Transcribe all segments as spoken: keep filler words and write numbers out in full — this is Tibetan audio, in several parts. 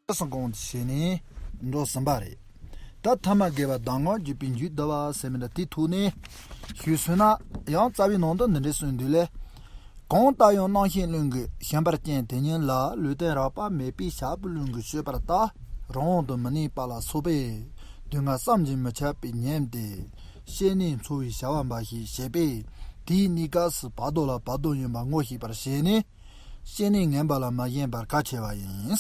སྲིད་གོང་དུ་བྱས་ནས་འགྲོ་ཟིན་པ་རེད། ད་ཐ་མ་དགེ་བ་གདམས་ངག་བརྒྱུད་པའི་མཇུག་བསྡུ་བ་ཟེར་མི་འདྲ་དེའི་ཐོག་ནས་ཞུས་སོང་ན། ཡང་རྩ་བའི་ནང་དུ་འདི་འདྲའི་གསུངས་འདུག་ལས། གང་ལྟར་ཡང་རྣམ་ཤེས་རླུང་གིས་ཞེན་པར་བསྐྱེད་དེ་ཉིད་ལ་ལུས་རྟེན་རགས་པ་མེད་པའི་བྱ་སྤུ་རླུང་གིས་གཤོགས་པ་ལྟར་རང་དབང་དུ་མི་གནས་པ་ལ་སོགས་པའི་སྡུག་བསྔལ་བསམ་གྱིས་མི་ཁྱབ་པའི་ཉམས་ཏེ། བཤེས་གཉེན་འཚོ་བའི་བྱ་བ་འབའ་ཞིག་བྱེད་པས། དེའི་གནས་སྐབས་སུ་བར་དོ་ལ་བར་དོ་ཡིན་པ་ངོ་ཤེས་པར་བྱས་ནས། བཤེས་གཉེན་ངན་པ་ལ་མ་ཞེན་པར་གལ་ཆེ་བ་ཡིན།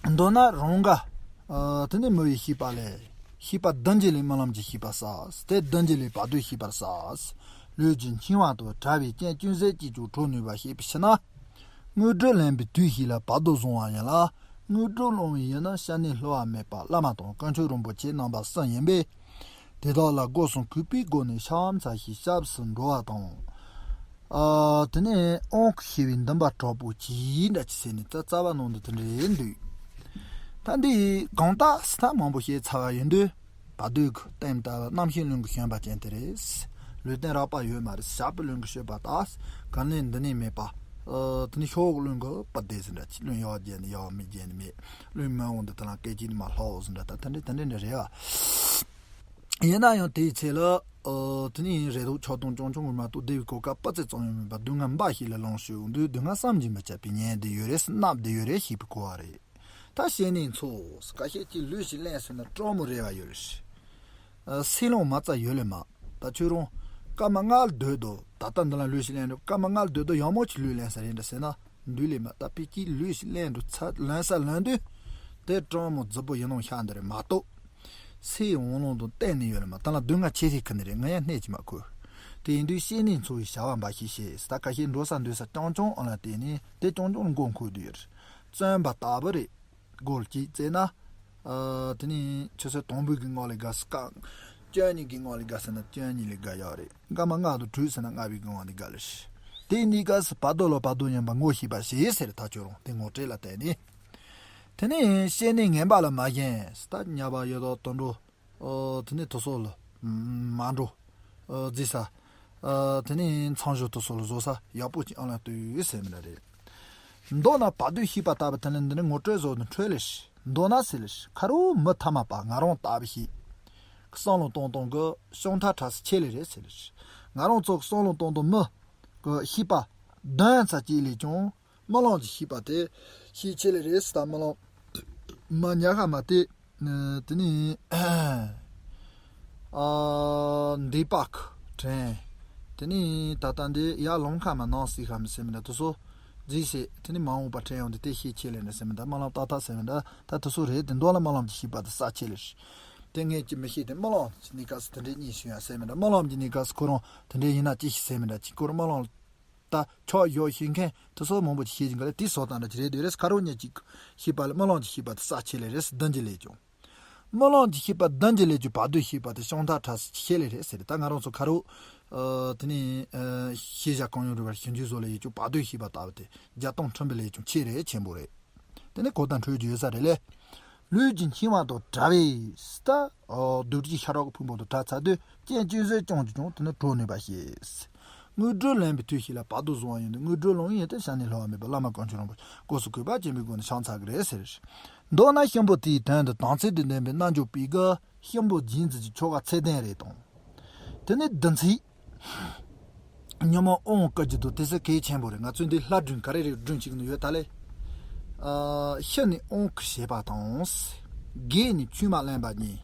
མདོར་ན་རང་དགའ། ཨ། དེ་ནས་མི་བའི་ཤེས་པ་ལས། ཤེས་པ་བདུན་གྱི་ལས་རྨི་ལམ་གྱི་ཤེས་པ་བསགས། དེ་བདུན་གྱི་ལས་བར་དོའི་ཤེས་པ་བསགས། ལུས་ཀྱི་འཆིང་བ་དང་བྲལ་བའི་རྐྱེན་ཅུང་ཟད་ཀྱིས་ཀྱང་གྲོལ་ནུས་པ་ཤེས་པའི་ཕྱིར་ན། དངོས་གྲུབ་ལེན་པའི་དུས་ཤིག་ལ་བར་དོ་བཟུང་བ་ཡིན་ལ། དངོས་གྲུབ་བླང་བའི་ཡུལ་ནི་བཤེས་གཉེན་བསླུ་བ་མེད་པ་བླ་མ་དང་དཀོན་མཆོག་རིན་པོ་ཆེ་རྣམ་པ་གསུམ་ཡིན་པས། དེ་དག་ལ་སྒོ་གསུམ་གུས་པའི་སྒོ་ནས་ཕྱག་འཚལ་ཞིང་སྐྱབས་སུ་འགྲོ་བ་དང་། ཨ། དེ་ནས་དབང་བསྐུར་བའི་འདུན་པ་དྲག་པོ་གྱིས་འདྲ་ཅིག་ཟེར་ནས། ད་རྩ་བ་ནང་དུ་དེ་འདྲ་འདུག་ད་འདི་གང་ལྟར་སི་ཐ་མང་པོ་བཤད་ཚར་བ་ཡིན་དུས། བར་དོའི་གི་སྟེང་ལྟ་བུ་རྣམ་ཤེས་རླུང་གིས་ཞེན་པ་ཅན་དེ་རེད། ལུས་རྟེན་རགས་པ་ཡོད་མ་རེད། བྱ་སྤུ་རླུང་གིས་གཤོགས་པ་ལྟར། ག་ནས་འདི་ནས་མེད་པ། ཨ། དེ་ནས་ཤོག་རླུང་གིས་སྤུ་བསྡད་ཟིན་འདྲ་ཅིག་རླུང་ཡར་རྒྱས་ནས་ཡར་མི་རྒྱས་ནས་མེད། རླུང་མི་འོང་དུས་དེ་ལ་སྐད་ཅིག་ནས་མར་ལྷོག་ཟིན་འདྲ། ད་དེ་འདྲ་དེ་འདྲ་འདྲ་རེད་བ། ཡིན་ན་ཡང་དེའི་ཚེ་ལ། ཨ། དེ་ནས་རེ་དོགས་ཆགས་སྡང་ཅང་ཅང་གིས་མ་གཏོགས་བདེ་བའི་གོ་སྐབས་སྤུ་རྩེ་ཙམ་ཡང་མེད་པར་སྡུག་བསྔལ་འབའ་ཞིག་ལ་ལོངས་སྤྱོད་འོང་དུས། སྡུག་བསྔལ་བསམ་གྱིས་མི་ཁྱབ་པའི་ཉལ་བསྡད་ཡོད་རེད། མནབས་བསྡད་ཡོད་རེད་ཞེས་པའི་གོ་བ་རེད། ད་བཤེས་གཉེན་ཚོ། ཁ་ཤས་ཀྱིས་ལུས་ཤིག་ལེན་ཟེར་ན་སྤྲང་མོ་རེ་བ་ཡོད་རེད། ཨ། སེམས་ལོང་མ་རྩ་ཡོད་ལེ་མ། ད་ཁྱོད་རང་སྐར་མ་ལྔ་ལ་སྡོད་དོ། ད་ལྟ་འདི་ལ་ལུས་ཤིག་ལེན་རོགས། སྐར་མ་ལྔ་ལ་སྡོད་དོ། ཡང་མོ་ཅིག་ལུས་ལེན་ས་རེད་འདྲ་ཟེར་ན་འདུག་ལེ་མ། ད་དཔེ་ཅིག་ལུས་ཤིག་ལེན་རོགས་ཚ་ལོན་ས་ལོན་དུས། དེ་སྤྲང་མོ་རྫི་པོ་ཡིན་ནོ་ཤ་འདི་རེད་མ་གཏོགས། སེམས་འོང་ལོང་དང་གཏན་ནས་ཡོད་ལེ་མ། ད་ལ་སྡུག་བསྔལ་ཆེ་ཤོས་ཁུར་ནི་རེད། ང་ཡང་གནས་ཀྱིས་མ་ཁུར། དེ་ཡིན་དུས་བཤེས་གཉེན་འཚོ་བའི་བྱ་བ་འབའ་ཞིག་བྱེད། ད་ཁ་ཤས་འགྲོ་ས་འདུག་ས་རྐྱང་རྐྱང་ཨ་ལ་བལྟས་ནས་དེ་རྐྱང་རྐྱང་ལ་མགོ་འཁོར་བསྡད་ཡོད་རེད། བཙོན་པ་ལྟ་བུ་རེད། སྒོར་གཅིག་བཙལ་ན། ཨ། དེ་ནས་ཆུ་ཚོད་དང་པོའི་གི་སྔོན་ལ་དགའ་ས་གང་། བཅུ་གཉིས་ཀྱི་སྔོན་ལ་དགའ་ཟེར་ན་བཅུ་གཉིས་ལ་དགའ་ཡག་རེད། སྐར་མ་ལྔ་དང་དྲུག་ཟེར་ན་ལྔ་པའི་གི་སྔོན་ལ་དགའ་ལེ་ཤི། དེའི་གནས་སྐབས་སུ་བར་དོ་ལ་བར་དོ་ཡིན་པ་ངོ་ཤེས་པར་བྱེད་ཟེར། ད་ཁྱོད་རང་དེ་ངོ་སྤྲོད་ལ་བལྟས་ནས། དེ་ནས་བཤེས་གཉེན་ངན་པ་ལ་མ་ཞེན། ད་ཉ་པ་ཡོད་དོ་དོན་འགྲོ། ཨོ། དེ་ནས་དེ་ཚོ་ལ་མ་འགྲོ། ཨོ། རྫི་ས། ཨོ། དེ་ནས་མཚང་བཞག་དེ་ཚོ་ལ་བཟོ་ས་ཡག་པོ་ཅིག་ཨ་ལ་ལྟོས་ཟེར་མི་འདྲ་རེད། མདོར་ན་བར་དོའི་ཤེས་པ་ལྟ་བུ་དེ་ནི་འདི་ནི་ངོ་སྤྲོད་བཟོ་ནི་འཕྲོད་ལེ་ཤི། མདོར་ན་ཟེར་ལེ་ཤི། ཁ་རོག་མི་ཐ་མལ་པ་ང་རང་ལྟ་བུ་ཞིག་གི་བསམ་བློ་གཏོང་སྟངས་ཀྱི་ཤོང་ཐབས་ཕྲ་ས་ཆེ་ལེ་རེད་ཟེར་ལེ་ཤི། ང་རང་ཚོ་གི་བསམ་བློ་གཏོང་སྟངས་མི་གི་ཤེས་པ་འདོན་ས་ཅིག་ལས་ཀྱང་། རྨི་ལམ་གྱི་ཤེས་པ་དེ་ཤས་ཆེ་ལེ་རེད་ཟེར། ད་རྨི་ལམ་མ་ཉག་ཧ་མ་དེ། དེ་ནས་ཨ། འདས་པ་གི་དྲན། དེ་ནས་ད་ལྟ་འདི་ཡར་ལངས་ཁ་མ་ནང་སྲིད་ཁ་མི་ཟེར་མི་འདྲ་དེ་ཚོ་རྫིས་བྱེད། དེ་ནས་མ་འོངས་པ་དྲན་ཡོང་དུས་དེ་ཤས་ཆེ་ལེ་ནི་ཟེར་མི་འདྲ། རྨི་ལམ་ཏག་ཏག་ཟེར་མི་འདྲ་ད་དེ་ཚོ་རེད། དེ་མདོར་ན་རྨི་ལམ་གྱི་ཤེས་པ་དེ་ས་ཆེ་ལེ་རེད། དེ་ངས་ཅི་མི་ཤེས། དེ་རྨི་ལམ་གྱི་གནས་སྐབས་སུ་དེ་འདྲའི་གཉིས་བྱུང་ཡ་ཟེར་མི་འདྲ། རྨི་ལམ་གྱི་གནས་སྐབས་སུ་ཁོ་རང་དེ་འདྲའི་ཡིན་ན་ཅི་ཞིག་ཟེར་མི་འདྲ། ཅི་ཁོ་རང་རྨི་ལམ་ད་ཆོག་ཡོད་ཤེས་མཁན་དེ་ཚོ་མང་པོ་ཅིག་ཤེས་ཀྱི་འདུག་ལ། དེ་བཟོ་སྟངས་འདྲ་ཅིག་རེད་འདོད་རེད། ཁ་རོག་གཉིས་ཀྱི་ཤེས་པ་ལས་རྨི་ལམ་གྱི་ཤེས་པ་དེ་ས་ཆེ་ལེ་རེད། བདུན་གྱི་ལས་ཀྱང་། རྨི་ལམ་གྱི་ཤེས་པ་བདུན་གྱི་ལས་ཀྱང་བར་དོའི་ཤེས་པ་དེ་ཤོང་ཐབས་ཕྲ་ས་ཆེ་ལེ་རེད་ཟེར། ད་ང་རང་ཚོ་ཁ་རོག་ཨ། དེ་ནས་ཨ། ཤེས་བྱ་གང་ཡོང་རུང་བར་ཞིབ་འཇུག་བཟོ་ལེ་ཡོད་ཀྱང་བར་དོའི་ཤེས་པ་ལྟ་བུ་དེ་བརྒྱ་སྟོང་ཁྲིམས་པའི་ལས་ཀྱང་ཆེ་རེད། ཆེན་པོ་རེད། དེ་ནི་གོ་བརྡ་འཕྲོད་རྒྱུ་ཡོད་ས་རེད་ལེ། ལུས་ཀྱི་འཆིང་བ་དང་བྲལ་བས་ད། ཨོ། རྡོ་རྗེ་ཤ་ཁྲག་གི་ཕུང་པོ་དང་བྲལ་ཚར་དུས་རྐྱེན་ཅུང་ཟད་ཀྱང་གིས་ཀྱང་དེ་ནི་གྲོལ་ནུས་པ་ཞིག་དངོས་གྲུབ་ལེན་པའི་དུས་ཤིག་ལ་བར་དོ་བཟུང་བ་ཡིན་དུས། དངོས་གྲུབ་ལོང་ཡིན་ཏེ་བཤེས་གཉེན་བསླུ་བ་མེད་པ་བླ་མ་དཀོན་མཆོག་རིན་པོ་ཆེ་སྐུ་གསུང་གུས་པ་ཆེན་པོའི་སྒོ་ནས་ཕྱག་འཚལ་གྱི་རེད་ཟེར། མདོར་ན་གཤིན་པོ་དེའི་དོན་དུ་དམ་ཚིག་ཏུ་ལྡན་པའི་རྣལ་འབྱོར་པས་ཀྱི་གཤིན་པོ་སྦྱིན་ཚུལ་གྱི་ཆོ་ག་ཚད་ལྡན་རེ་དང་། དེ་ནས་བདུན་ཚིགས། ཉོན་མོངས་དབང་བསྐུར་རྒྱུ་དང་དེ་ཚོ་གལ་ཆེན་པོ་རེད། ང་ཚོས་འདི་ལྷ་སྒྲུང་ག་རེ་རེ་སྒྲུང་བྱེད་ཀྱི་ཡོད་ད་ལེ། ཨ། ཤི་ནས་དབང་བསྐུར་བྱེད་པ་དང་། རྒས་ནས་ཆོས་མ་ལེན་པ་གཉིས།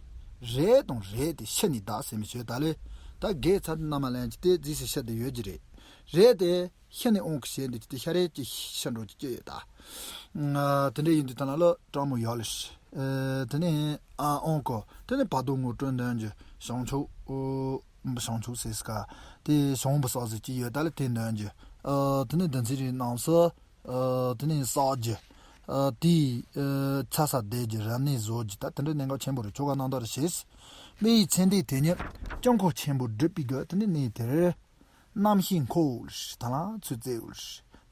རེད་དང་རེད་དེ་ཤི་ནས་བདག་ཟེར་མི་ཆོས་ད་ལེ། ད་རྒས་ཚར་དུས་མནའ་མ་ལེན་གྱི་དེ་རྫིས་སུ་ཤི་དེ་ཡོད་ཀྱི་རེད། རེད་དེ། ཤི་ནས་དབང་བསྐུར་བྱེད་འདི་ཅི་སྟེ་ཤ་རེད་ཅི་ཤི་འགྲོ་ཅི་སྐྱེ་ཡོད་ད། ཨ། དེ་འདྲ་ཡིན་དུས་ད་ན་ལོ་སྤྲང་མོ་ཡོད་ལེ་ཤི། ཨ། དེ་ནས་ཨ་དབང་བསྐུར། དེ་ནས་བར་དོ་ངོ་སྤྲོད་འདོན་རྒྱུ་བྱང་ཆུབ། ཨོ། བྱང་ཆུབ་ཟེར་ས་ག་དེ་བྱང་བུ་ཟག་ཟེར་གྱི་ཡོད་ད་ལེ། དེ་འདོན་རྒྱུ། ཨ། དེ་ནས་བདུན་ཚིགས་རེ་རྣམས་སུ། ཨ། དེ་ནས་བསགས་རྒྱུ། ཨ། དེའི་ཨ། ཚ་ས་བསྡད་རྒྱུ། རབ་གནས་བཟོ་རྒྱུ། ད་དེ་འདྲའི་གནད་འགག་ཆེན་པོ་རེད། ཆོ་ག་རྣམ་དག་རེ་བྱས། མི་ཡི་ཚེ་འདིའི་དེ་ཉིད་དཀྱིལ་འཁོར་ཆེན་པོར་སྒྲུབ་པའི་དགོས། དེ་ནས་གནས་དེར། རྣམ་ཤེས་འཁོར་ལ་ད་ལ་ཚུར་བཙལ་ལ་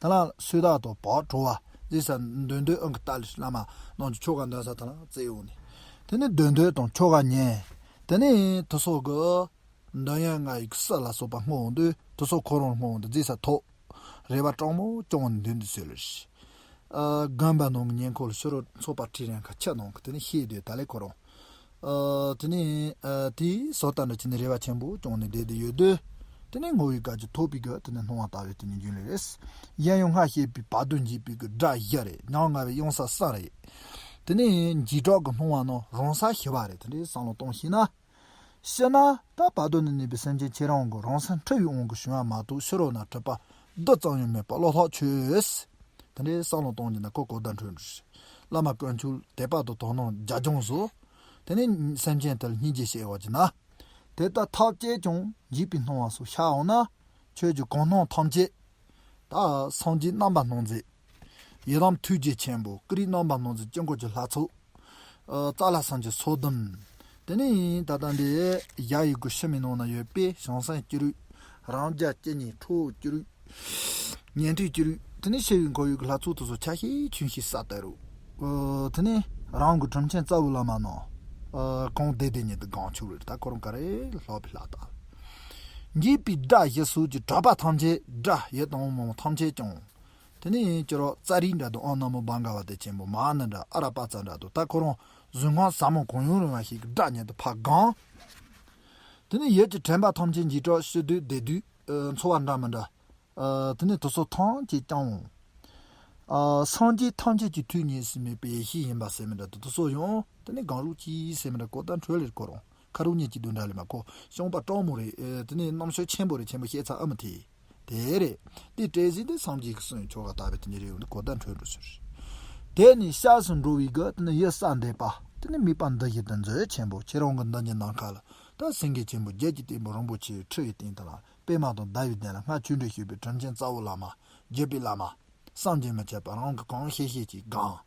ད་ལ་སུ་དག་དང་བག་གྲོ་བ་ཟེར་ས་འདོན་འདོན་ཨང་གི་ལྟ་ལ་བླ་མ་ནང་གི་ཆོ་ག་འདོན་ས་ད་ལ་བཙལ་འོང་ནས། དེ་ནས་འདོན་འདོན་དང་ཆོ་ག་ཉན། དེ་ནས་དེ་ཚོ་གི་འདོན་ཡ་ང་ཡི་གི་སྲི་ལ་སོགས་པ་བསྔོ་འོང་དུས་དེ་ཚོ་ཁོ་རང་བསྔོ་འོང་དུས་རྫིས་ས་ཐོག་རེ་བ་སྤྲང་མོ་སྐྱོང་འདུན་དུ་གསོལ་ལ། ཨ་དགོན་པ་ནང་གི་ཉེ་འཁོར་ལ་ཕྱི་རོལ་ཚོགས་པ་ཁྲིད་རན་ཁ་ཆད་ནང་གི་དེ་ནས་ཤེས་དུས་ད་ལས་ཁོ་རང་། ཨ་དེ་ནས་ཨ་དེའི་བཟོ་ལྟ་འདྲ་བྱས་ནས་རེ་བ་ཆེན་པོ་བཅངས་ནས་བསྡད་དེ་ཡོད་དུས། དེ་ནས་ངོ་བོའི་བཀའ་བརྒྱུད་ཐོབ་པའི་སྐབས་དེ་ནས་སྣང་བ་ལྟ་བའི་དེ་ནས་རྒྱུན་ལས་རེད། གཞན་ཡང་སྔར་བཤད་པའི་བར་དོ་འཇིགས་པའི་གི་སྒྲ་བཞི་རེད། ཉམ་ང་བའི་དབྱངས་གསལ་གསུམ་རེད། དེ་ནས་འཇིགས་སྐྲག་གི་སྣང་བ་རྣམས་རང་ས་ཞི་བ་རེད། དེ་འདྲའི་བསམ་བློ་གཏོང་ཤེས་ན། ཕྱི་ན་ད་བར་དོ་ན་གནས་པའི་སེམས་ཅན་ཁྱེད་རང་གི་རང་སེམས་འཁྲུལ་བའི་དབང་གིས་བྱུང་བ་མ་གཏོགས་ཕྱི་རོལ་ན་གྲུབ་པ་རྡུལ་ཙམ་ཡང་མེད་པ་བློ་ཐག་ཆོད། དེ་འདྲའི་བསམ་བློ་གཏོང་རྒྱུ་ན་ཁོ་གོ་བརྡ་འཕྲོད་འགྲོ་ཞིག་བླ་མ་དཀོན་མཆོག་དད་པ་དང་དོ་སྣང་རྒྱ་སྦྱོང་བཟོ། དེ་ནས་སེམས་ཅན་དེ་ལ་སྙིང་རྗེ་བྱེད་པ་བྱས་ན། དེ་ལྟར་ཐག་བཅད་ཀྱང་འཇིགས་པའི་སྣང་བ་སོགས་ཤར་འོང་ན། ཁྱོད་ཀྱི་གང་སྣང་ཐམས་ཅད། ད་སངས་རྒྱས་རྣམ་པར་སྣང་མཛད། ཡི་དམ་ཐུགས་རྗེ་ཆེན་པོ་ཀུ་རུ་རྣམ་པར་སྣང་མཛད་དཀྱིལ་འཁོར་གྱི་ལྷ་ཚོགས། ཨ་ཙཱ་ལ་སངས་རྒྱས་སོགས་དང་། དེ་ནས་ད་ལྟ་འདི་ཡ་ཡི་གུ་ཤི་མའི་ནང་ན་ཡོད་པའི་བྱང་སེམས་སྐྱེ་རུས། རང་རྒྱལ་སྐྱེ་གཉིས་ཁྲོ་བོ་སྐྱེ་རུས། ཉན་ཐོས་སྐྱེ་རུས། དེ་ནས་ཤི་བའི་འཁོར་ཡུག་གི་ལྷ་ཚོགས་དེ་ཚོ་ཆ་ཤས་ཆུན་ཤས་ས་དེ་རུ། ཨ་དེ་ནས་རང་གི་དྲིན་ཆེན་རྩ་བའི་བླ་མ་ནང་། ཨ་གང་བདེ་བདེ་ཉིད་དུ་གང་ཆུབ་རེད། ད་ཁོ་རང་ག་རེ་ལྷག་པའི་ལྷ་ལྟ། འཇིགས་པའི་སྒྲ་བཞི་སོགས་ཀྱི་གྲགས་པ་ཐམས་ཅད་སྒྲ་ཡི་དྭངས་མ་ཐམས་ཅད་ཀྱང་། དེ་ནས་ཅི་རོ་ཙཱ་རི་འདྲ་དང་ཨོཾ་ན་མོ་བྷ་ག་ཝ་ཏེ་ཆེན་པོ་མ་ཎི་འདྲ་ཨ་ར་པ་ཙ་འདྲ་དང་ད་ཁོ་རང་གཟུགས་སྔགས་ཟབ་མོ་གང་ཡོང་རུང་བ་ཞིག་གི་སྒྲ་ཉིད་དུ་ཕར་གང་། དེ་ནས་ཡིད་ཀྱི་དྲན་པ་ཐམས་ཅད་འཇིགས་སྐྲག་ཤི་དུས་བདེ་དུས་ཨ་འཚོ་བ་འདྲ་མི་འདྲ། ཨ་དེ་ནས་དེ་ཚོ་ཐམས་ཅད་ཀྱང་། ཨ་སངས་རྒྱས་ཐམས་ཅད་ཀྱི་ཐུགས་ཉིད་སུ་མེད་པའི་ཡེ་ཤེས་ཡིན་པ་ཟེར་མི་འདྲ་དེ་ཚོ་ཡང་དེ་ནས་གང་རུང་གཅིག་ཟེར་མི་འདྲ་གོ་བརྡ་འཕྲོད་ལེར་ཁོ་རང་། ཁ་རུ་གཉིས་ཀྱི་དུས་འདྲ་ལས་མ་གོ་གཤོང་པ་སྤྲང་མོ་རེད། ཨེ་དེ་ནས་རྣམ་དཔྱོད་ཆེན་པོ་རེད། ཆེན་པོ་བཤད་ཚར་ཨ་མི་དེ། དེ་རེད། དེ་སྤྲད་ཟིན་དེ་སངས་རྒྱས་ཀྱི་གསུང་ཆོ་ག་ལྟ་བུའི་དེ་འདྲ་རེད། འོན་ཏེ་གོ་བརྡ་འཕྲོད་འགྲོ་ཟེར། དེ་ནས་སྐྱབས་སུ་འགྲོ་བའི་སྒོ་དེ་ནི་ཡིད་གསལ་འདེབས་པ་དེ་ནི་དམིགས་པ་འདི་བཞིན་དུ་མཛོད་ཆེན་པོ་ཁྱེད་རང་གི་མདུན་གྱི་ནམ་མཁའ་ལ་ད་སེང་གེ་ཆེན་པོ་བརྒྱད་ཀྱི་སྟེང་པོ་རིན་པོ་ཆེའི་ཁྲི་ཡི་སྟེང་དུ་ལ་པདྨ་དང་ཟླ་བའི་གདན་ལ་སྔར་ཆོས་འབྲེལ་ཞུས་པའི་དྲིན་ཆེན་རྩ་བའི་བླ་མ་བརྒྱུད་པའི་བླ་མ། བསམ་གྱིས་མི་ཁྱབ་པ་རང་གི་གང་ཤེས་ཤེས་ཀྱིས་གང་།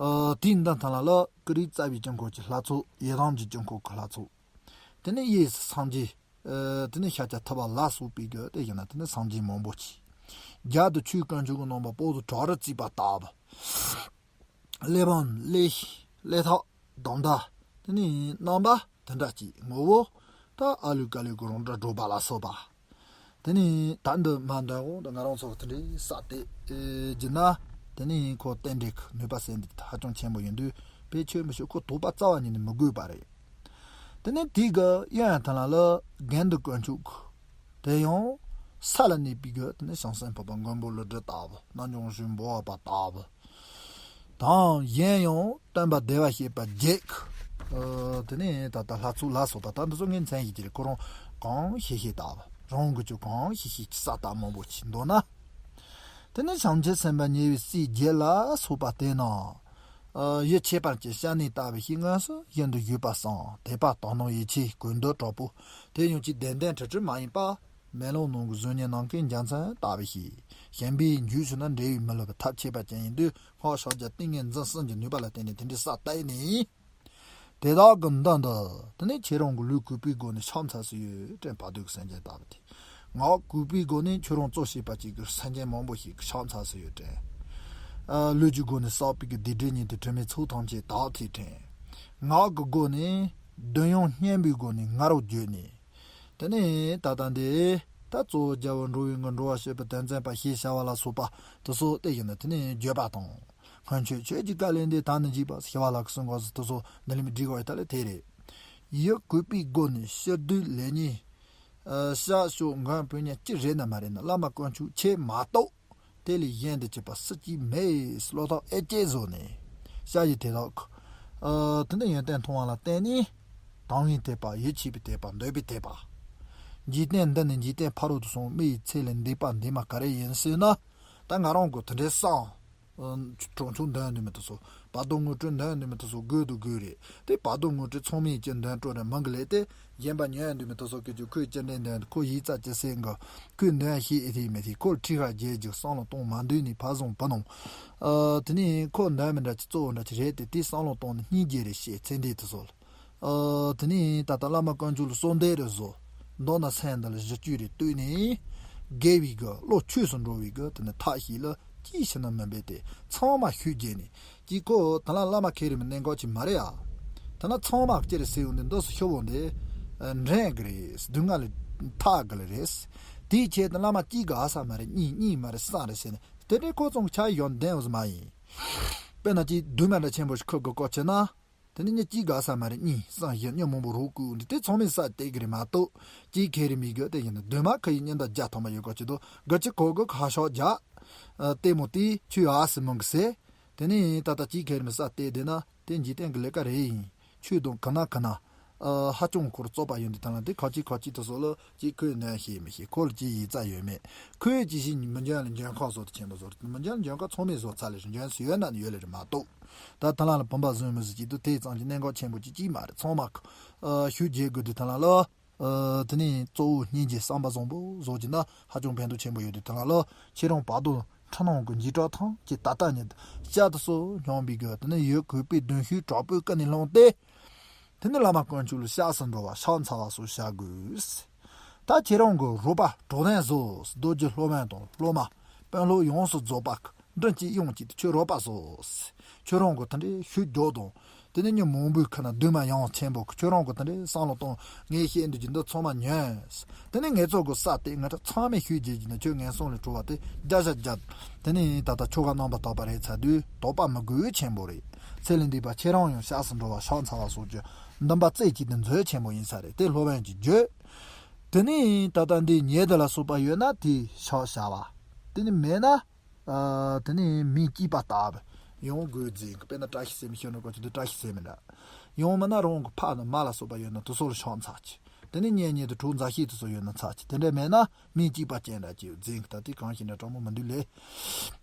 ཨ་དེའི་མདུན་ཐང་ལ་ལ་ཀུ་རུ་རྩ་བའི་དཀྱིལ་འཁོར་གྱི་ལྷ་ཚོགས་ཡི་དམ་གྱི་དཀྱིལ་འཁོར་གྱི་ལྷ་ཚོགས། དེ་ནས་གཡས་སུ་སངས་རྒྱས། ཨ་དེ་ནས་ཤཱཀྱ་ཐུབ་པ་ལ་སོགས་པའི་གི་དེ་བཞིན་ན་དེ་ནས་སངས་རྒྱས་མང་པོ་མཆིས། རྒྱབ་ཏུ་ཆོས་དཀོན་མཆོག་གི་རྣམ་པ་དཔག་ཏུ་གྲགས་རུ་བརྩིས་པ་ལྟ་བུ། གླེགས་བམ་གླེགས་ཤིང་གླེགས་ཐག་དོམ་དག་དེ་ནས་རྣམ་པ་དེ་འདྲ་ཅིག་ངོ་བོ་ད་ཨ་ལུ་ཀ་ལུ་གུ་རུ་འདྲ་སྒྲོག་པ་ལ་སོགས་པ། དེ་ནས་ད་འདི་མ་འདོན་འོང་དུ་ང་རང་ཚོ་དེ་འདྲའི་ས་དེ་ཨེ་བགྱིས་ན་དེ་ནས་ཁོ་རྟེན་འབྲེལ་གྱི་ནུས་པ་ཟེར་འདི་ཧ་ཅང་ཆེན་པོ་ཡིན་དུས་དཔེ་ཆོས་མི་ཤོད་ཁོ་དོགས་པ་རྩ་བ་ཉིད་ནས་མི་དགོས་པ་རེད། དེ་ནས་དེའི་གི་གཡོན་ཐང་ལ་ལ་དགེ་འདུན་དཀོན་མཆོག་གི་དེ་ཡང་ས་ལ་གནས་པའི་གི་དེ་ནས་བྱང་སེམས་འཕགས་པ་མགོན་པོ་ཀླུ་སྒྲུབ་ལྟ་བུ་རྣལ་འབྱོར་ཞུ་འབོ་བ་པ་ལྟ་བུ། དང་གཞན་ཡང་སྟོན་པ་བདེ་བར་གཤེགས་པ་བརྒྱད་ཀྱི་ཨ་དེ་ནས་ད་ལྟ་ལྷ་ཚོགས་ལ་སོགས་པ་ད་འདི་ཚོ་ངས་མཚན་ཞིག་ཅི་རེད། ཁོ་རང་གང་ཤེས་ཤེས་ལྟ་བུ་རང་གི་ཆོས་གང་ཤེས་ཤེས་ཀྱི་ས་ལྟ་མང་པོ་ཅིག་འདོད་ན། དེ་ནས་བྱང་ཆུབ་སེམས་དཔའ་ཉེ་བའི་སྲས་བརྒྱད་ལ་སོགས་པ་དེ་རྣམས་ཨ་ཡིད་ཆེས་པར་གྱིས་ཤ་ནི་ལྟ་བུ་ཞིག་སྔོན་སུ་ཡིན་དུ་ཡོད་པ་སང་དད་པ་དག་སྣང་ཡིད་ཆེས་གུས་འདུད་དྲག་པོ་དེ་ཡང་ཅིག་བདེན་བདེན་འཁྲུལ་འཁྲུལ་མ་ཡིན་པ། མེ་ལོང་ནང་གི་གཟུགས་བརྙན་ནམ་མཁའི་འཇའ་ཚོན་ལྟ་བུ་ཞིག་གཞན་པའི་འཇུག་ཚུལ་ན་འབྲས་བུའི་མི་སླུ་བའི་ཐབས་ཆད་པ་ཅན་ཡིན་དུས་སྔགས་ཕྱག་རྒྱ་ཏིང་ངེ་འཛིན་གསུམ་གྱི་ནུས་པ་ལ་བརྟེན་ནས་དེ་འདྲའི་ས་བལྟས་ནས། དེ་དག་གི་མདུན་དུ་དེ་ནས་ཁྱེད་རང་གི་ལུས་གུས་པའི་སྒོ་ནས་ཕྱག་འཚལ་སྲོལ་ཡོད་དྲན། བར་དོའི་སེམས་ཅན་ལྟ་བུ་དེ། ངག་གུས་པའི་སྒོ་ནས་ཁྱོད་རང་གཙོ་བྱས་པ་གཅིག་གི་སེམས་ཅན་མང་པོ་ཞིག་གི་ཕྱག་འཚལ་སྲོལ་ཡོད་དྲན། ཨ་ལུས་ཀྱི་སྒོ་ནས་བསགས་པའི་གི་སྡིག་སྒྲིབ་ཉིད་དུ་དྲི་མའི་ཚོགས་ཐམས་ཅད་དག་ཐེག་དྲན། ངག་གི་སྒོ་ནས་འདོད་ཡོན་སྙན་པའི་སྒོ་ནས་ང་རོ་བརྗོད་ནས། དེ་ནས་ད་ལྟ་འདི་ད་གཙོ་བོ་རྒྱལ་བ་འགྲོ་བའི་མགོན་འགྲོ་བ་སྤྱོད་པའི་དོན་མཛད་པ་ཞེས་བྱ་བ་ལ་སོགས་པ་དེ་ཚོ་དེ་ཡིན་ན་དེ་ནས་བརྗོད་པ་དང་། སྔོན་ཆད་ཆོས་ཀྱི་བཀའ་ལས་འདས་ད་ནི་འཇིག་པ་ཞི་བ་ལྷ་གི་གསུང་གོ་ས་དེ་ཚོ་འདི་ལས་མི་འགྲིག་གོ་ཡི་ད་ལས་དེ་རེད། ཡིད་གུས་པའི་སྒོ་ནས་ཕྱིར་འདུས་ལས་ཉིད། ཨ་ཤ་ཤོ་མགོན་དཔོན་གཉེན་གཅིག་རེད་ན་མ་རེད་ན་བླ་མ་དཀོན་མཆོག་ཆེ་མ་གཏོགས། དེ་ལས་གཞན་དུ་གྱུར་པ་སུ་གཅིག་མེད་བློ་ཐག་ཨེ་ཅེ་བཟོ་ནས། ཤ་ཡི་དེ་དག་ཨ་དེ་འདྲ་ཡོན་ཏན་མཐོང་བ་ལ་བརྟེན་ནས། དང་བའི་དད་པ་ཡིད་ཆེས་པའི་དད་པ་འདོད་པའི་དད་པ། འཇིག་རྟེན་འདི་ནི་འཇིག་རྟེན་ཕ་རོལ་ཏུ་སོང་མི་ཡི་ཚེ་ལས་འདས་པ་འདས་མ་ག་རེ་ཡིན་ཟེར་ན། ད་ང་རང་གི་དེ་འདྲའི་བསམ། གྲོང་ཆོག་འདོན་འདོད་མི་དེ་ཚོ། བར་དོ་དངོས་སྤྲོད་འདོན་འདོད་མི་དེ་ཚོ་དགོས་དུ་དགོས་རེད། དེ་བར་དོ་དངོས་སྤྲོད་ཚང་མས་ཀྱི་འདོན་སྤྲོད་རེད་མང་གི་ལས་ཏེ། གཞན་པ་ཉོན་འདོད་མི་དེ་ཚོ་ཀྱི་ཀྱི་ཁོས་ཅི་འདྲའི་འདོན་ཁོ་ཡིག་རྩ་ཅི་སེ་འགི། ཁོས་འདོན་ཤེས་ཨེ་ཐེ་མི་ཐེ་ཁོར་ཁྲི་ཁ་རྒྱལ་རྒྱུ་བསམ་བློ་གཏོང་མ་འདོད་ནས་ཕ་བཟང་བུ་ནང་། ཨ་དེ་ནས་ཁོ་འདོན་མི་འདྲ་ཅི་གཙོ་བོ་འདྲ་ཅི་རེད་དེ་དེ་བསམ་བློ་གཏོང་ནས་སྙིང་རྗེ་རེ་བཤད་ཚེ་འདས་དེ་ཚོ་ལ། ཨ་དེ་ནས་ད་ལྟ་བླ་མ་དཀོན་མཆོག་ལ་གསོལ་འདེབས་རེ་བཟོ། མདོར་ན་སེམས་འདི་ལ་གཞི་བཅུད་རེ་བཏོད་ནས། དགེ་བའི་གི་བློ་ཆོས་སུ་འགྲོ་བའི་གི་དེ་ནི་ཐབས་ཤེས་ལ་ཅིའི་ཕྱིར་ན་མི་འབད་དེ་ཚང་མ་ཤུགས་རྒྱས་ནས་ཀྱི་ཁོ་དེ་ལ་བླ་མ་ཁེ་རེ་མི་གནས་འགོག་ཅིག་མ་རེད་ཨ། དེ་ན་ཚང་མ་ཅི་རེད་ཟེར་ཡོང་དེ་འདི་སུ་ཤོ་བོ་འདི་འདྲེན་གི་རེད། སྡུག་བསྔལ་ལ་ཐག་གི་ལ་རེད། དེའི་ཆེད་དུ་བླ་མ་གཅིག་གི་ཨ་ས་མ་རེད་གཉིས་གཉིས་མ་རེད་གསུམ་རེད་ཟེར་ནས། དེ་འདྲའི་ཁོ་ཚོ་གི་ཆ་ཡོད་བདེན་འོ་ཟི་མ་ཡིན། དཔེར་ན་ཅིག་རྡུལ་མ་འདྲ་ཆེན་པོ་ཞིག་ཁུར་གི་བཀོལ་ཆེ་ན། དེ་ནི་མི་གཅིག་དགའ་ས་མ་རེད། གཉིས་གསུམ་བཞི་མི་མང་པོ་རོགས་བསྐོས་འདི་དེ་ཚང་མས་ས་དེ་གི་རེད་མ་གཏོགས། གཅིག་ཁེ་རི་མི་གི་དེ་ཡིན་ན་རྡུལ་མ་ཁ་ཡི་ཉི་ཟླ་བརྒྱ་ཐམ་པ་ཡོད་ག་ཅི་དོ་ག་ཅི་གོ་གི་ཁ་ཤོག་རྒྱ། ལྟད་མོ་དེ་ཆུ་ཨ་སི་མང་གི་ཟེ། དེ་ནི་ད་ལྟ་གཅིག་ཁེ་རི་མི་ས་དེ་དེ་ན་དེ་འཇིག་རྟེན་གི་ལས་ཀ་རེད་ཡིན། ཆོས་དང་ཁ་ན་ཁ་ན། ཨ་ཧ་ཅང་ཁོར་བཙོག་པ་ཡོད་འདི་ཐང་ལ་དེ་ཁ་ཅིག་ཁ་ཅིག་དུ་སོགས་ལ་ཅིག་ཁོས་ནན་ཤེས་མི་ཤེས། ཁོ་ལ་ཅིག་ཡིག་རྩ་ཡོད་མེད། ཁོས་ཅི་ཞིག་མི་འཇོན་ལ་འཇོན་ཁ་བཟོ་དུ་ཆེན་པོ་བཟོ་དུ་མི་འཇོན་འཇོན་ཁ་ཚང་མས་བཟོ་ཚར་ལས་འཇོན་སུ་ཡོད་ན་ནི་ཡོད་ལས་རེད་མ་གཏོགས། ད་ཐང་ལ་ལ་བུམ་པ་བཟོས་མི་ཟིག་ཅིག་ཏུ་དེ་ཙམ་གྱི་གནད་འགག་ཆེན་པོ་ཅིག་ཅིག་མ་རེད། ཚང་མ་ཤུགས་རྒྱས་དགོས་དུས་ཐང་ལ་ལ། ཨ་དེ་ནས་གཙོ་བོ་སྙིང་རྗེ་བསམ་པ་བཟང་པོ་བཟོ་གྱི་ན་ཧ་ཅང་ཕན་ཐོགས་ཆེན་པོ་ཡོད་དུས་ཐང་ལ་ལ་ཁྱེད་རང་བར་དོ། འཁྲུལ་སྣང་གི་འཇིགས་སྐྲག་ཐང་གི་ད་ལྟ་ཉིད་བཤད་དུ་སོ་སྙོམས་པའི་དགོས་དེ་ནི་ཡོད་གུས་པའི་གདུང་ཤུགས་དྲག་པོས་ཀུན་ནས་བསླངས་ཏེ། དེ་ནི་བླ་མ་དཀོན་མཆོག་ལ་སྐྱབས་སུ་འགྲོ་བ་ཕྱག་འཚལ་བ་སོགས་བྱ་དགོས། ད་ཁྱེད་རང་གི་རོགས་པ་གྲོགས་དན་བཟོ། རྡོ་རྗེ་སློབ་དཔོན་དང་སློབ་མ་དཔོན་སློབ་ཡོངས་སུ་རྫོགས་པ་མགྲིན་གཅིག་དབྱངས་གཅིག་ཏུ་ཁྱོད་རོགས་པ་བཟོ། ཁྱོད་རང་གི་དེ་འདྲའི་ཤུགས་རྒྱོབ་དང་། དེ་ནས་མི་མང་པོའི་ཁ་ན་རྡུལ་མ་ཡང་ཆེན་པོ་ཁྱོད་རང་གི་དེ་འདྲའི་བསམ་བློ་གཏོང་ངས་བཤད་འདུག་ཀྱི་འདི་ཚང་མ་ཉོན། དེ་ནས་ངེད་ཚོ་གི་ས་དེ་ང་ཚོ་ཚང་མས་ཤུགས་རྒྱས་ཀྱི་ན་ཁྱོད་ངན་སོང་ལས་གྲོལ་བ་དེ་བརྒྱ་ཆ་བརྒྱ། དེ་ནས་ད་ལྟ་ཆོ་ག་རྣམ་པར་དག་པ་རེད་ཚར་དུས་དོགས་པ་མི་དགོས་ཆེན་པོ་རེད། ཚེ་ལས་འདས་པ་ཁྱེད་རང་ཡང་སྐྱབས་སུ་འགྲོ་བ་ཕྱག་འཚལ་བ་སོགས་ཀྱི་འདུན་པ་རྩེ་གཅིག་ཏུ་མཛོད་ཆེན་པོ་ཡིན་ས་རེད། དེ་སློབ་དཔོན་གྱིས་བརྗོད། དེ་ནས་ད་ལྟ་འདི་ཉེ་དུ་ལ་སོགས་པ་ཡོད་ན་དེ་ཕྱག་བྱ་བ། དེ་ནས་མེད་ན། ཨ་དེ་ནས་མིང་གཅིག་པ་ལྟ་བུ་ཡང་དགོས་རྫས་ཀྱི་དཔེར་ན་བཀྲ་ཤིས་ཟེར་མི་ཤོད་ན་གོ་ཆུ་དུ་བཀྲ་ཤིས་ཟེར་མི་འདྲ། ཡང་མིན་ན་རང་གི་ཕ་དང་མ་ལ་སོགས་པ་ཡོད་ན་དེ་སོགས་ལ་ཕྱག་འཚལ་གྱི། དེ་ནས་གཉེན་ཉེ་དུ་གྲོགས་མཛའ་བཤེས་དེ་སོགས་ཡོད་ན་འཚལ་གྱི། དེ་འདྲ་མེད་ན་མིང་གཅིག་པ་ཅན་འདྲ་གྱི་རྫས་ཀྱི་ད་དེ་གང་ཞིག་འདྲ་གྲོགས་མོ་མི་འདུག་ལས།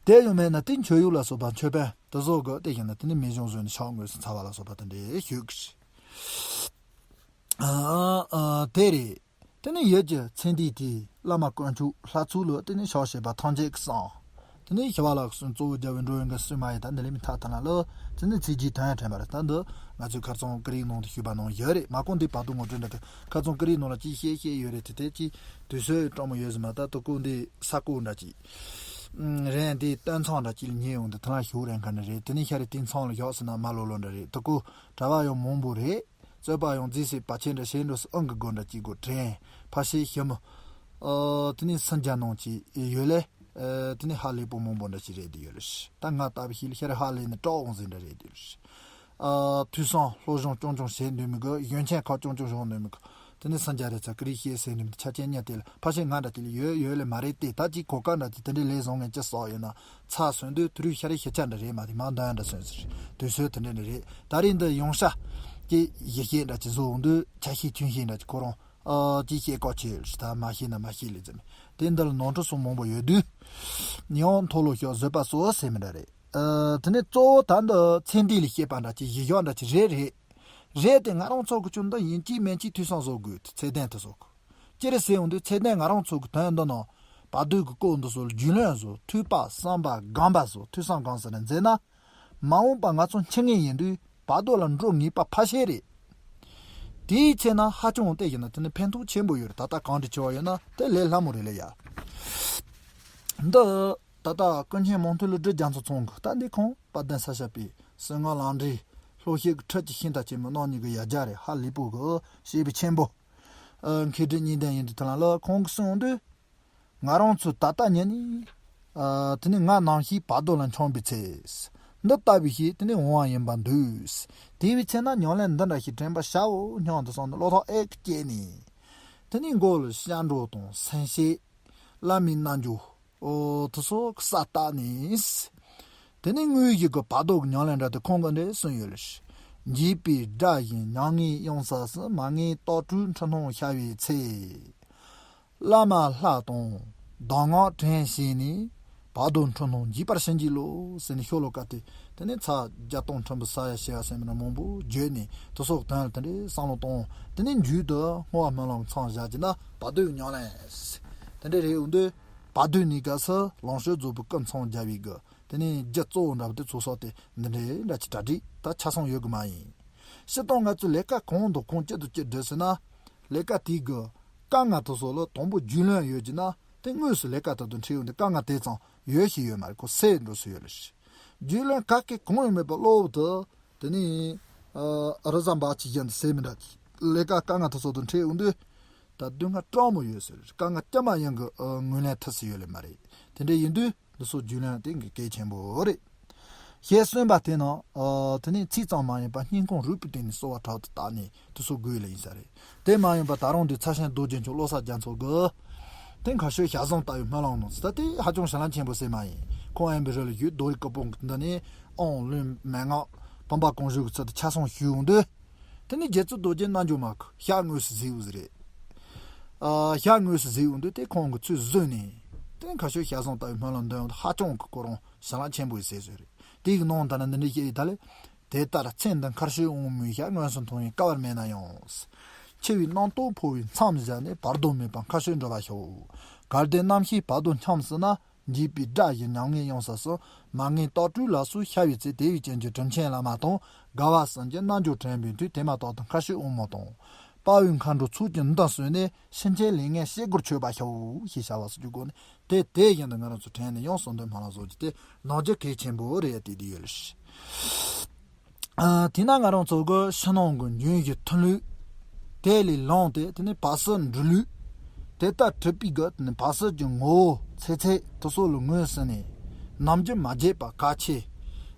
དེ་ཡང་མེད་ན་དེ་མཆོད་གཡོག་ལ་སོགས་པ་མཆོད་པ་དེ་སོགས་གི་དེ་བཞིན་ན་དེ་ནས་མི་གཞུང་བཟོས་ནས་ཕྱག་དངོས་སུ་འཚལ་བ་ལ་སོགས་པ་དེ་འདྲའི་ཤོད་གི། ཨ་ཨ་དེ་རེད། དེ་ནས་ཡུལ་གྱི་ཚེ་འདས་དེས་བླ་མ་དཀོན་མཆོག་ལྷ་ཚོགས་ལ་དེ་ནས་ཕྱག་བྱེད་པ་ཐམས་ཅད་ཀྱི་གསང་། དེ་ནས་ཞི་བ་ལྷ་གསུམ་གཙོ་བོ་རྒྱལ་བའི་འགྲོ་བའི་མགོན་སུ་མ་ཡི་ད་འདི་ལས་མི་ཐ་ཐ་ན་ལ། དེ་ནས་ཚིག་རྗེས་དོན་དྲན་པ་རེད། ད་འདི་ང་ཚོའི་ཁ་རྩང་ཀུ་རིའི་ནང་དུ་ཞུས་པ་ནང་ཡོད་རེད། མ་གོང་འདི་བར་དུ་ངོ་སྤྲོད་འདྲ་དེ་ཁ་རྩང་ཀུ་རིའི་ནང་ལ་ཅིག་བཤད་བཤད་ཡོད་རེད། དེ་དེ་ཅིག་དུས་ཚོད་སྤྲང་མོ་ཡོད་ཟིན་མ་ད་དུ་ཀོ་འདི་ས་ཀོ་འདྲ་ཅིག་རེད། འདི་སྟོན་ཚང་འདྲ་ཅིག་ལ་ཉེ་ཡོང་དུ་ཐ་ན་ཞུ་རན་ཁ་ནི་རེད། དེ་ནས་ཤ་རེ་དེ་ཚང་ལ་ཞོག་ཟིན་ན་མ་ལོ་ལོ་འདྲ་རེད། དུ་ཀོ་གྲྭ་བ་ཡང་མང་པོ་རེད། རྩོད་པ་ཡང་རྫིས་སེ་བ་ཆེན་འདྲ་ཞེ་འགྲོ་སུ་ཨང་གི་སྒོ་འདྲ་གཅིག་སྒོ་དྲན། ཕ་ཤེས་ཤི་མོ། ཨ་དེ་ནས་སུན་རྒྱ་ནང་གཅིག་ཡོད་ལེ། ཨ་དེ་ནས་ཧ་ལས་པོ་མང་པོ་འདྲ་ཅིག་རེད་དེ་ཡོད་ལེ་ཤི། ད་ང་ལྟ་བུ་ཤི་ལ་ཤར་ཧ་ལས་ནི་ཀྲོག་འོང་ཟིན་འདྲ་རེད་དེ་ཡོད་ལེ་ཤི། ཨ་ཐུས་སང་སློབ་སྦྱོང་ཅུང་ཅུང་བྱེད་འདོད་མི་གི་གཞོན་ཆེན་ཁག་ཅུང་ཅུང་བྱུང་འདོད་མི་གི། དེ་ནས་སུན་རྒྱ་རེད་ཚ་ཀི་རི་ཤེས་ཟེར་འདོད་མི་ཆ་ཆེན་ཉ་དེ་ལ་ཕ་ཤེས་ང་འདྲ་དེ་ལ་ཡོད་ཡོད་ལེ་མ་རེད་དེ། ད་ཅིག་གོ་སྐབས་འདྲ་དེ་དེ་འདྲའི་ལས་བཟང་ངན་ཅི་བསགས་ཡོད་ན། ཚ་སོན་དུས་དུ་རུ་ཤ་རི་ཤི་ཆ་འདྲ་རེད་མ་དེ་མ་འདོན་འདྲ་སོན་ཟེར། དུས་ཚོད་དེ་འདྲ་ནི་རེད། ད་རེས་འདི་ཡོང་ཤ་ཀྱི་ཡི་ཤེས་འདྲ་ཅི་བཟོ་འོང་དུས་ཆ་ཤེས་ཆུན་ཤེས་འདྲ་ཅི་ཁོ་རང་ཨ་ཅི་ཤེས་ཀོ་ཆེ་ལ་ཤི། ད་མ་ཤེས་ན་མ་ཤེས་ལེ་ཙམ་དེ་འདི་ལ་ནོར་འཁྲུལ་སོང་མང་པོ་ཡོད་དུས་ཡང་མཐོ་ལོ་ཤོག་བཟོད་པ་གཙོ་བོ་ཟེར་མི་འདྲ་རེད། ཨ་དེ་ནས་གཙོ་བོ་ད་འདི་ཚེ་འདས་ལ་ཤེས་པ་འདྲ་ཅི་ཡི་ཤོག་འདྲ་ཅི་རེད་རེད། རེད་དེ་ང་རང་ཚོ་གི་ཆུ་འདི་ཡིན་གཅིག་མིན་གཅིག་དུས་སང་བཟོ་དགོས་ཚེ་ལྡན་དུ་བཟོ་དགོས། ཅི་རེད་ཟེར་ཡོང་དུས་ཚེ་ལྡན་ང་རང་ཚོ་གི་དོན་འདི་ནང་བར་དོའི་གི་སྐོར་འདི་ཚོ་ལ་རྒྱུས་ལོན་བཟོ། ཐོས་པ་བསམ་པ་སྒོམ་པ་བཟོ། ཐོས་བསམ་སྒོམ་ཟེར་ནས་མཛད་ན། མ་འོངས་པ་ང་ཚོ་འཆི་ངེས་ཡིན་དུས་བར་དོ་ལ་འགྲོ་ངེས་པ་ཕལ་ཆེར་རེད། དེའི་ཚེ་ན་ཧ་ཅང་བལྟས་ཡིན་ན་དེ་ནི་ཕན་ཐོགས་ཆེན་པོ་ཡོད་རེད། ད་ལྟ་གང་འདྲ་བྱེད་བ་ཡོད་ན་དེ་ལས་སླ་མོ་རེད་ལེ་ཡ། འདི་ད་ལྟ་ཀུན་མཁྱེན་མང་ཐོས་ལ་སྒྲི་རྒྱ་མཚོ་ཚང་གི་ད་འདི་ཁོང་དཔལ་ལྡན་ས་སྐྱ་པའི་གསེར་དངུལ་ལང་ཀྲིས་ལྷོ་ཤེལ་གྱི་ཁྲི་གཅིག་ཤིང་རྟ་ཆེན་མོ་ནང་གཉིས་ཀྱི་ཡ་རྒྱ་རེད། ཧ་ལས་པོ་གི་བྱས་པའི་ཆེན་པོ། ཨ་མཁས་གྲུབ་གཉིས་ལྡན་ཡིན་དུས་དེ་ལ་ལ་ཁོང་གི་གསུང་དུས། ང་རང་ཚོ་ད་ལྟ་ཉིད་ནས། ཨ་དེ་ནས་ང་ནམ་ཞིག་བར་དོ་ལ་འཁྱམས་པའི་ཚེ། འདི་ལྟ་བུའི་ཞིག་དེ་ནས་འོང་བ་ཡིན་པར་འདོད། དེ་བས་ཚེ་ན་ཉམས་ལེན་འདི་འདྲ་ཞིག་དྲན་པ་བྱའོ་སྙམ་དུ་བསམ་ནས་བློ་ཐག་ཨེ་ཀི་བཅད་ནས། དེ་ནས་མགོ་ལ་སྐྱབས་འགྲོ་དང་སེམས་བསྐྱེད། བླ་མའི་རྣལ་འབྱོར། ཨོ་དེ་སོགས་ཀྱི་ས་བཏགས་ནས། དེ་ནས་དངོས་གཞི་གི་བར་དོ་གི་ཉམས་ལེན་འདྲ་དེ་ཁོང་གིས་འདྲ་གསུངས་ཡོད་ལ། འཇིགས་པའི་དགྲ་བཞིན་མྱ་ངན་གཡུང་ས་སུ། མ་ངེས་དྭགས་ཁྲོད་འཁྲུལ་སྣང་ཤར་བའི་ཚེ། བླ་མ་ལྷ་དང་གདམས་ངག་དྲན་བྱས་ནས། བར་དོ་འཁྲུལ་སྣང་འཇིག་པར་བྱིན་གྱིས་རློབས་ཟེར་ནས་ཤོ་ལོ་ཀ་དེ། དེ་ནས་ཚར་བརྒྱ་སྟོང་ཁྲི་འབུམ་ས་ཡ་ཞེས་པ་ཟེར་མི་འདྲ་མང་པོ་བརྗོད་ནས་དེ་སོགས་དོན་ལ་དེ་འདྲའི་བསམ་བློ་གཏོང་། དེ་ནས་མཇུག་ཏུ་བསྔོ་བ་སྨོན་ལམ་མཚམས་བཞག་གྱི་ན་བར་དོའི་ཉམས་ལེན། དེ་འདྲའི་རེད་འོང་དུས་བར་དོའི་གནས་སྐབས་སུ་ལོངས་སྤྱོད་རྫོགས་པའི་སྐུ་མཚམས་སྦྱར་བའི་དགོས། དེ་ནས་རྒྱུ་གཙོ་བོ་འདྲ་བ་དེ་ཚོ་སོགས་ཏེ་འདི་འདྲའི་འདྲ་ཅིག་གྲ་སྒྲིག་ད་ཆ་ཚང་ཡོད་གི་མ་ཡིན། སྤྱིར་བཏང་ང་ཚོས་ལས་ཀ་གང་དང་གང་ཅི་དང་ཅི་སྒྲུབ་ཟེར་ན། ལས་ཀ་དེའི་གི་དཀའ་ངལ་དེ་ཚོ་ལ་དང་པོ་རྒྱུས་ལོན་ཡོད་ཀྱི་ན་དེ་དངོས་སུ་ལས་ཀ་དེ་དང་འཁྲིལ་ཡོང་དུས་དཀའ་ངལ་དེ་ཙམ་ཡོད་ཞིག་ཡོད་མ་རེད། ཁོ་སེལ་འགྲོ་སྲོལ་ཡོད་ལ་ཞིག་རྒྱུས་ལོན་ག་གེ་གང་ཡང་མེད་པ་གློ་བུར་དུ་དེ་ནས་ཨ་རི་ཟ་འབའ་ཅིག་བཞིན་དུ་སེལ་མི་འདྲ་ཅིག་ལས་ཀ་དཀའ་ངལ་དེ་ཚོ་དང་འཁྲིལ་ཡོང་དུས་ད་སྡུག་བསྔལ་སྤྲང་མོ་ཡོད་ཟེར། དཀའ་ངལ་ཅི་མ་ཡིན་གི་ཨ་ངོས་ལེན་ཐུབ་སྲིད་ཡོད་ལེ་མ་རེད། དེ་འདྲ་ཡིན་དུས། འདི་ཚོ་རྒྱུས་ལོན་དེ་གི་གལ་ཆེན་པོ་རེད། ཞེས་གསུངས་པ་དེ་ནང་། ཨ། དེ་ནས་ཚིག་ཙམ་མ་ཡིན་པར་སྙིང་ཁོང་རུས་པའི་གཏིང་ནས་གསོལ་བ་དྲག་ཏུ་བཏབ་ནས་དེ་ཚོ་དགོས་ལ་ཡིན་ས་རེད། དེ་མ་ཡིན་པར་ད་རུང་འདི་ཚ་ཞང་རྡོ་རྗེ་འཆང་བློ་གསལ་རྒྱ་མཚོ་གི། དེ་མཁའ་སྤྱོད་ཞལ་བཟང་ལྟ་བུའི་སྨོན་ལམ་ནོ་ཟེར། ད་དེ་ཧ་ཅང་ཞལ་ལག་ཆེན་པོ་ཟེར་མ་ཡིན། ཁོང་ཨེ་འབི་རི་ལ་ཡོད་རྡོ་རིང་དཀར་པོ་འདི་ནས་ཨོང་ལུས་མན་ངག་བུམ་པ་གང་བྱོའི་ཚུལ་དུ་ཆ་ཚང་ཞུས་འོང་དུས། དེ་ནས་རྗེ་བཙུན་རྡོ་རྗེ་རྣལ་འབྱོར་མ་གི་ཞལ་དངོས་སུ་གཟིགས་འོང་ཟེར་རེད། ཨ། ཞལ་དངོས་སུ་གཟིགས་འོང་དུས་དེ་ཁོང་གི་ཚུལ་བཟོས་ནས། དེ་མཁའ་སྤྱོད་ཞལ་བཟང་ལྟ་བུའི་སྨོན་ལམ་འདོན་འོང་དུས་ཧ་ཅང་གི་ཁོ་རང་ཞལ་ལག་ཆེན་པོ་ཡིན་ཟེར་བཟོས་རེད། དེ་གི་ནང་ད་ནི་འདི་འདྲ་བཤད་ཡོད་ད་ལེ། དེ་ལྟར་ཚེ་འདི་མཁའ་སྤྱོད་དབང་མོའི་ཞལ་མངོན་སུམ་མཐོང་བའི་སྐལ་བ་མེད་ན་ཡང་། འཆི་བའི་རྣམ་རྟོག་འཕོ་བའི་མཚམས་བཞག་ནས་བར་དོ་མེད་པར་མཁའ་སྤྱོད་འགྲོ་བར་ཤོག་གལ་ཏེ་རྣམ་ཤེས་བར་དོ་འཁྱམས་སྲིད་ན། འཇིགས་པའི་དགྲ་ཡི་ཉམ་ངའི་གཡང་ས་སུ། མ་ངེས་རྟག་སྤྲོས་ལ་སོགས་ཤར་བའི་ཚེ། དེ་བས་ཀྱང་རྒྱུ་དྲིན་ཆེན་བླ་མ་དང་། དགའ་བ་སེམས་ཅན་རྣལ་འབྱོར་དྲན་པའི་མཐུས། དེ་མ་ཐག་ཏུ་མཁའ་སྤྱོད་དབང་མོ་དང་། དཔའ་བོའི་མཁའ་འགྲོ་ཚོགས་ཀྱིས་འདི་གསོལ་ནས། ཕྱིན་ཆད་ལས་ངན་བྱེད་སྒོར་ཆོད་པར་ཤོག་ཞེས་བྱ་བ་སོགས་ཀྱི་སྒོ་ནས། དེ་དེ་བཞིན་དུ་ང་རང་ཚོ་དྲན་ནས་ཡང་གསོལ་འདེབས་སྨོན་ལམ་སོགས་ཀྱི་དེ་གནང་རྒྱུ་གལ་ཆེན་པོ་རེད་དེ་དེ་ཡོད་ལ། ཨ། དེས་ན་ང་རང་ཚོ་གི་ཕྱི་ནང་གི་འབྱུང་བཞིའི་མཐུན་ལུགས་དེ་ལས་ལངས་ཏེ། དེ་ནས་བར་སྲིད་འབྲི་ལུགས་དེ་ལྟར་གྲུབ་པའི་སྒོ་དེ་ནས་བར་སྲིད་ཀྱི་ངོ་བོ་ཚེ་ཚད་དེ་ཚོ་ལ་ངོས་ཟིན་ནས། ནམ་རྒྱུན་མ་བརྗེད་པ་གལ་ཆེ།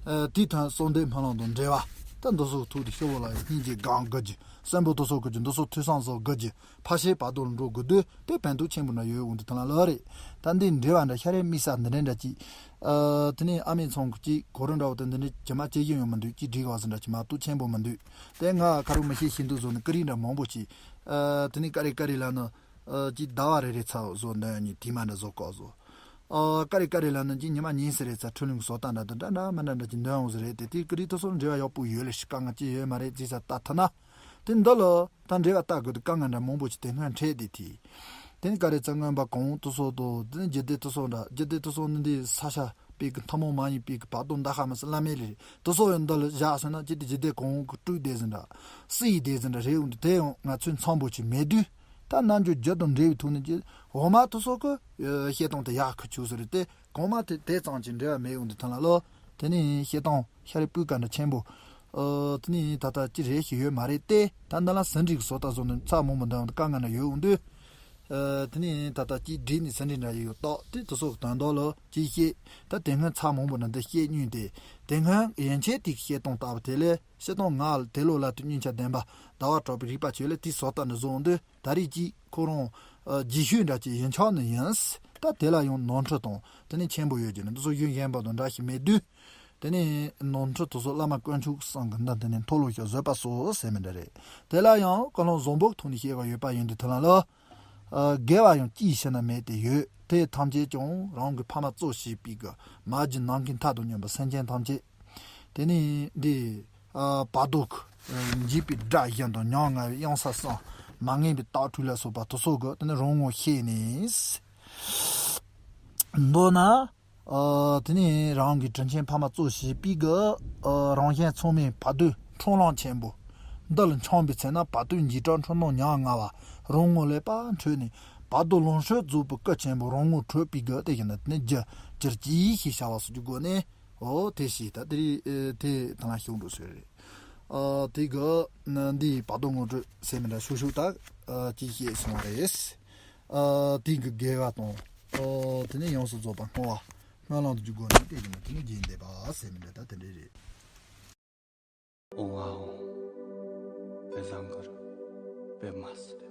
ཨ། དེའི་ཐོག་གསོལ་འདེབས་སྨོན་ལམ་དང་འབྲེལ་བ་དེ་འདི་ཚོ་ཐུགས་དེ་ཤོ་བོ་ལ་ཡང་སྙིང་རྗེ་གང་དགོས་རྒྱུ། གསོན་པོ་དེ་ཚོ་དགོས་རྒྱུ། འདི་ཚོ་ཐོས་བསམ་སོགས་དགོས་རྒྱུ། ཕར་ཕྱིན་བར་དོ་ལ་འགྲོ་དགོས་དུས་དེ་ཕན་ཐོགས་ཆེན་པོ་འདྲ་ཡོད་འོང་དུས་ཐང་ལ་ལོ་རེད། ད་འདི་འབྲེལ་བ་འདྲ་ཤ་རེ་དམིགས་བསལ་འདི་འདྲ་འདྲ་ཅིག་ཨ། དེ་ནས་ཨ་མའི་ཚང་གི་ཅིག་གོ་རིམ་འདྲ་བོ་དེ་འདི་འདྲ་ཇི་མ་ཇི་བཞིན་ཡོད་མི་འདུག་ཅིག་འགྲིག་བ་ཟིན་འདྲ་ཅིག་མ་གཏོགས་ཆེན་པོ་མི་འདུག་དེ་ང་ཁ་རུ་མི་ཤེས་ཤེས་འདུག་བཟོ་ནི་ཀི་རིང་འདྲ་མང་པོ་ཅིག་ཨ། དེ་ནས་ཀ་རེ་ཀ་རེ་ལ་ནི། ཨ། ཅིག་ཟླ་བ་རེ་རེ་ཚ་བཟོ་འདོན་ཡ་ནི་དེ་མ་འདྲ་བཟོ་ཀོ་བཟོ། ཨ། ཀ་རེ་ཀ་རེ་ལ་ནི་ཅིག་ཉི་མ་ཉིན་སི་རེ་ཚ་འཕྲུལ་གླིང་གི་བཟོ་ལྟ་འདྲ་དེ་འདྲ་འདྲ་མི་འདྲ་འདྲ་ཅིག་འདོན་འོང་ཟེར་རེད་དེ། དེ་ཀི་རིང་དེ་ཚོ་འབྲེལ་བ་ཡག་པོ་ཡོད་ལ་ཤི་དཀའ་ངལ་ཅི་ཡོད་མ་རེད་ཟེར་ས་ལྟ་ཐུབ་ན། དེ་འདི་ལ་ད་འབྲེལ་བ་ལྟ་དགོས་དུས་དཀའ་ངལ་འདྲ་མང་པོ་ཅིག་དེ་སྔོན་འཕྲད་དེ་དེ། དེ་ནི་ཀ་རེ་ཚ་མངོན་པ་གང་དུ་སོགས་དང་། དེ་ནི་རྒྱུད་སྡེ་དུ་སོགས་འདྲ། རྒྱུད་སྡེ་དུ་སོགས་ནི་འདི་ས་ཆ་པའི་གི་ཐུན་མོང་མ་ཡིན་པའི་གི་བར་དོ་འདའ་ཁ་མི་སྲིད་བླ་མེད་རེད། དུ་སོགས་ཡང་འདི་ལ་བཞག་སོང་ན་ཅི་སྟེ་རྒྱུད་སྡེ་གང་གི་དཀྲུག་བསྡད་ཟིན་འདྲ། སྲིད་ཡིག་བསྡད་ཟིན་འདྲ་རེད་འོང་དུས་དེ་ཡང་ང་ཚོས་མཚམས་པོ་ཅིག་མེད་དུས། ད་རྣལ་འབྱོར་རྒྱུད་དང་འབྲེལ་བའི་ཐོག་ནས་ཀྱི་འོ་མ་དུ་སོགས་ཀྱི་བཤད་སྟངས་དེ་ཡག་གི་ཆུགས་སུ་རེད་དེ། གོང་མ་དེ་དེ་ཙམ་གྱི་འབྲེལ་བ་མེད་འོང་དུས་ཐང་ལ་ལོ། དེ་ནས་བཤད་སྟངས་ཤ་རེ་སྤུས་ཀ་འདྲ་ཆེན་པོ། ཨ། དེ་ནས་ད་ལྟ་ཅི་རེད་ཞིག་ཡོད་མ་རེད་དེ། ད་འདི་ལ་ཟིན་བྲིས་ཀྱི་བཟོ་ལྟ་བཟོ་ནས་ཚ་མང་པོ་འདོན་དཀའ་ངལ་འདྲ་ཡོད་འོང་དུས། ཨ། དེ་ནས་ད་ལྟ་ཅིག་བྲིས་ནས་ཟིན་བྲིས་འདྲ་ཡོད་ཏོག་དེ་དུ་སོགས་དོན་དག་ལ་ཅིག་བཤད། ད་དེ་སྔོན་ཚ་མང་པོ་འདྲ་འདི་བཤད་མྱོང་དེ། དེ་སྔོན་ཡན་ཆད་དེ་བཤད་སྟངས་ལྟ་བུ་དེ་ལས་བཤད་སྟངས་ང་དེ་ལོ་ལ་དུ་སྙིང་རྗེ་ལྡན་པ་ཟླ་བ་གྲགས་པའི་རིག་པ་ཆོས་ལས་དེའི་བཟོ་ལྟ་འདྲ་བཟོ་འོང་དུས། ད་རེས་ཀྱི་ཁོ་རང་ཨ་རྗེས་ཤུལ་འདྲ་ཅིག་ཡིན་ཆོག་ནི་ཡིན། ད་དེ་ལ་ཡང་ནོར་འཁྲུལ་དང་དེ་ནས་ཆེན་པོ་ཡོད་ཀྱི་ནི་འདི་ཚོ་ཡུན་གཞན་པ་དང་འདྲ་ཞིག་མེད་དུས། དེ་ནས་ནོར་འཁྲུལ་དེ་ཚོ་བླ་མ་དཀོན་མཆོག་གསུམ་གྱི་མདུན་དེ་ནས་མཐོལ་ལོ་ཞིག་བཟོད་པ་སོགས་ཟེར་མི་འདྲ་རེད། དེ་ལ་ཡང་ཀུན་སློང་བཟང་པོའི་ཐོག་ནས་བཤད་པ་ཡོད་པ་ཡིན་དུས་དེ་ལ་ལ། ཨ། དགེ་བ་ཡང་ཅིའི་ཕྱིར་ན་མེད་དེ་ཡོད། དེ་ཐམས་ཅད་ཀྱང་རང་གི་ཕ་མ་གཙོ་བྱས་པའི་གི་མ་གྱུར་ནམ་མཁའི་མཐའ་དང་མཉམ་པའི་སེམས་ཅན་ཐམས་ཅད། དེ་ནས་འདི། ཨ། བར་དོ་གི་འཇིགས་པའི་དགྲ་གཞན་དང་མྱ་ངན་གཡང་ས་སམ། མ་ངེས་པའི་རྟག་སྤྲོས་ལ་སོགས་པ་དེ་ཚོ་གི་དེ་ནས་རང་ངོ་ཤེས་ནས། མདོར་ན། ཨ། དེ་ནས་རང་གི་དྲིན་ཆེན་ཕ་མ་གཙོ་བྱས་པའི་གི། ཨ། རང་གཞན་ཚང་མའི་བར་དོའི་འཁྲུག་ལམ་ཆེན་པོ་འདི་ལ་འཁྱམས་པའི་ཚེ་ན། བར་དོའི་འཇིགས་སྐྲག་འཁྲུལ་སྣང་མྱ་ངན་བ་རང་ངོ་ལས་པ་འཕྲོས་ནས། བར་དོ་ལོངས་སྤྱོད་རྫོགས་པའི་སྐུ་ཆེན་པོ་རང་ངོ་འཕྲོད་པའི་གི་དེ་བཞིན་དུ་དེ་ནས་རྒྱུ་གྱུར་ཅིག་ཞེས་བྱ་བ་སོགས་ཀྱི་སྒོ་ནས། ཨོ་དེ་ཞིག་ད་དེ་རིང་དེ་དང་ལ་ཤོག་འགྲོ་ཟེར་རེད། ཨ། དེ་གི་འདི་བར་དོ་ངོ་སྤྲོད་ཟེར་མི་འདྲ་ཤུག་ཤུག་ད་ཅིག་བཤད་སོང་བ་རེད། ཨ། དེ་གི་དགེ་བ་དང་། ཨ། དེ་ནས་ཡོངས་སུ་རྫོགས་པ་བསྔོ་བ་སྨོན་ལམ་དུ་འཇུག་དགོས་ནས་དེ་གི་ནས་དེ་ནས་རྒྱས་འདེབས་པ་ཟེར་མི་འདྲ་ད་དེ་འདྲ་རེད། ཨོང་ཨ་ཨོང་། པད་བཟང་གུ་རུ་པདྨ་སིདྡྷི།